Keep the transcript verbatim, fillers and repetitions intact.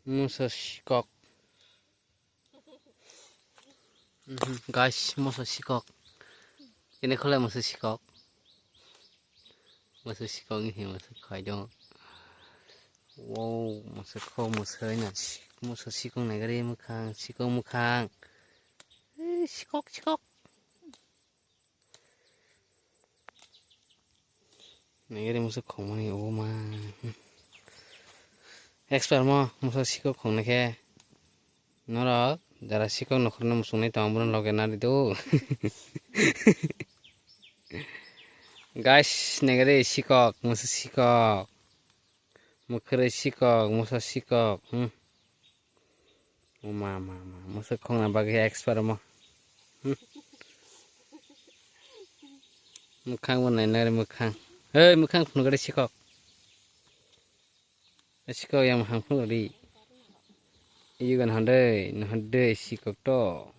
Musa sikok. Mhm, guys, musa sikok. Ini khole musa sikok. Musa sikok ini musa khai dong. Wow, musa kho musa na musa sikok nagari mukhang, sikok mukhang. Eh, sikok, sikok. Nagari musa khongmani obo ma. Expert mo musa sikok khongna khe. Norok jara sikok nokhorno muchungnai tong, abono loge nari do. Guys, nagari sikok, musa sikok. Mukhwrwi sikok, musa sikok. Hmm. O ma, ma, ma. Musa khongna bagwi expert mo. Hmm. Mukhang bo nai nari mukhang. Hei, mukhang phunukgari sikok. Sikok yang mukhang phunukgari. Yugan hondai, hondai sikok to.